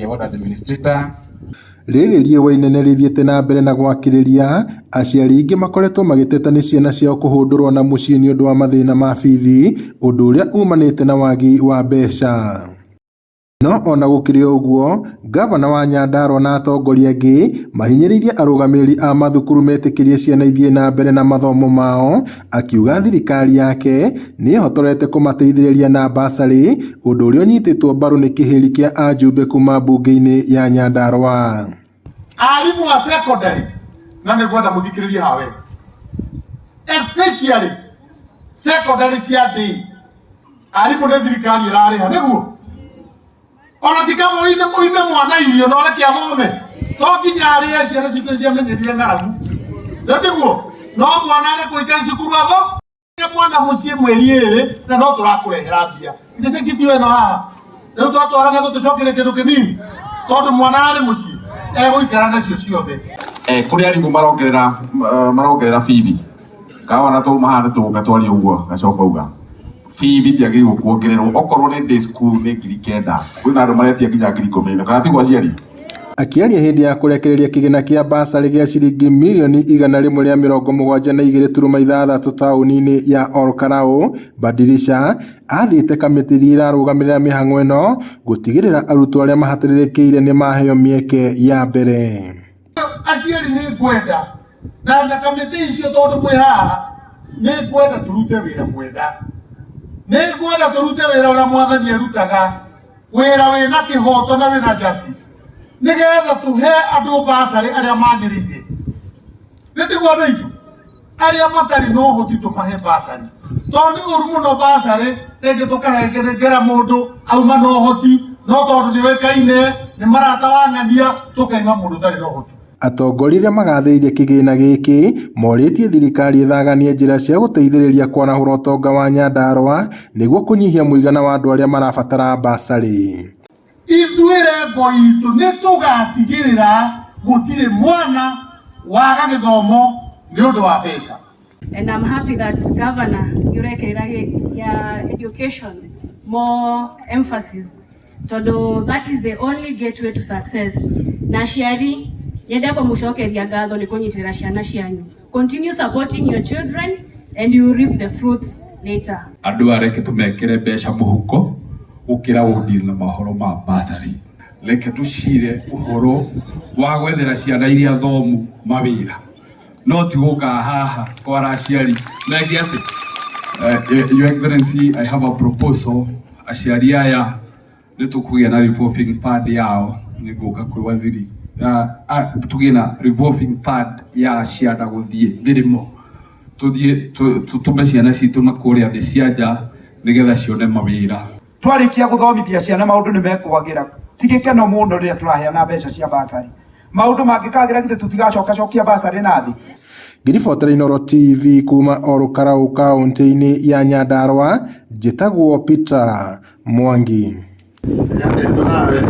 the ward administrator. Rĩrĩ riũa inene rĩthiĩte na mbere na gwakĩrĩria, aciari aingĩ makoretwo magĩteta nĩ ciana ciao kũhũndũrwo na mũciĩ nĩũndũ wa mathĩna ma bithi, ũndũ ũrĩa umanĩte na wagi wa mbeca. No ona gũkĩrĩ ũguo, ngavana wa Nyandarua na atongoria angĩ mahinyĩrĩirie arũgamĩrĩri a mathukuru metĩkĩrie ciana ithiĩ na mbere na mathomo mao, akiuga thirikari yake nĩĩhotorete kũmateithĩrĩria na basarĩ, ũndũ ũrĩa ũnyitĩtwo mbaru nĩ kĩhĩri kĩa ajumbe kuma mbunge-inĩ ya Nyandarua. Arimũ a secondary, na nĩ ngwenda mũthikĩrĩrie hawe, especially secondary cia day, arimũ nĩ thirikari ĩrarĩha nĩguo ona ti kaba ũime ũime mwana irio na ũreke athome, to nginya arĩe. Ciana citũ ciamenyerire ng'aragu, nĩ tiguo? No mwana arĩ kũingĩra cukuru atho mwana mũciĩ mweri ĩrĩ na no tũrakũrehera mbia ithe cikitio ĩno haha. Rĩu twatwara nĩ gũtũcokeria kĩndũ kĩnini tondũ mwana arĩ mũciĩ egũikara nacio ciothe. Kũrĩ arimũ marongerera bithi kaona twauma haha nĩ tũgũka twarie ũguo gacoka uga bithi ndĩagĩrĩirwo kuongererwo. Okorwo nĩ day school nĩ 9,000, kwĩna andũ maretia nginya 14,000, kana tiguo aciari? Akĩaria hĩndĩ ya kũrekereria kĩgĩna kĩa basarĩ gĩa ciringi mirioni 172.6 taũni-inĩ ya Olkalau, Badirisha athĩte kamĩtĩ iria ĩrarũgamĩrĩra mĩhang'o ĩno gũtigĩrĩra arutwo arĩa mahatĩrĩrĩkĩire nĩ maheo mĩeke ya mbere. Aciari, nĩ ngwenda na kamĩtĩ icio, tondũ mwĩ haha, nĩ ngwenda tũrute wĩra mwega, nĩ ngwenda tũrute wĩra ũrĩa mwathani arutaga, wĩra wĩna kĩhoto na wĩna justice, nĩgetha tũhe andũ basarĩ arĩa magĩrĩire. Nĩ tiguo andũ aitũ? Arĩa matarĩ na ũhoti tũmahe basarĩ, tondũ nĩ ũru mũno basarĩ rĩngĩ tũkahengera mũndũ auma na ũhoti, no tondũ nĩ oĩkaine nĩ marata wa ng'ania, tũkaima mũndũ ũtarĩ na ũhoti. Atongoria arĩa magathĩrĩirie kĩgĩna gĩkĩ morĩtie thirikari ĩthaganie njĩra cia gũteithĩrĩria kwarahũra ũtonga wa Nyandarua nĩguo kũnyihia mũigana wa andũ arĩa marabatara basarĩ. Ithuĩ rengo itũ nĩ tũgatigĩrĩra gũtirĩ mwana waga gĩthomo nĩ ũndũ wa mbeca. And I'm happy that Governor yurekĩrĩra ya education more emphasis, tondũ that is the only gateway to success. Na aciari, nyende kũmũcokeria ngatho nĩ kũnyitĩrĩra ciana cianyu. Continue supporting your children and you will reap the fruits later. Andũ aya reke tũmekĩre mbeca mũhuko gũkĩra gũdeal na mohoro ma basarĩ. Reke tũcire ũhoro wa gwethera ciana iria thomu mawĩra, no ti gũka haha kwara aciari meke atĩ. Your Excellency, I have a proposal. Aciari aya nĩ tũkũgĩa na revolving fund yao. Nĩ ngũka kwĩ waziri, tũgĩe na revolving fund ya ciana gũthiĩ mĩrĩmo, tũthiĩ tũtũme ciana citũ na kũrĩa thĩ cia nja nĩgetha cione mawĩra. Twarĩkia gũthomithia ciana, maũndũ nĩ mekwagĩra. Ti gĩkeno mũno rĩrĩa tũraheana mbeca cia basarĩ, maũndũ mangĩkagĩra, githĩ tũtigacokacokia basarĩ na thĩ? Ngĩribotera Inooro TV kuma Olkalau kaũntĩ-inĩ ya Nyandarua, njĩtagwo Peter Mwangi. Nawe.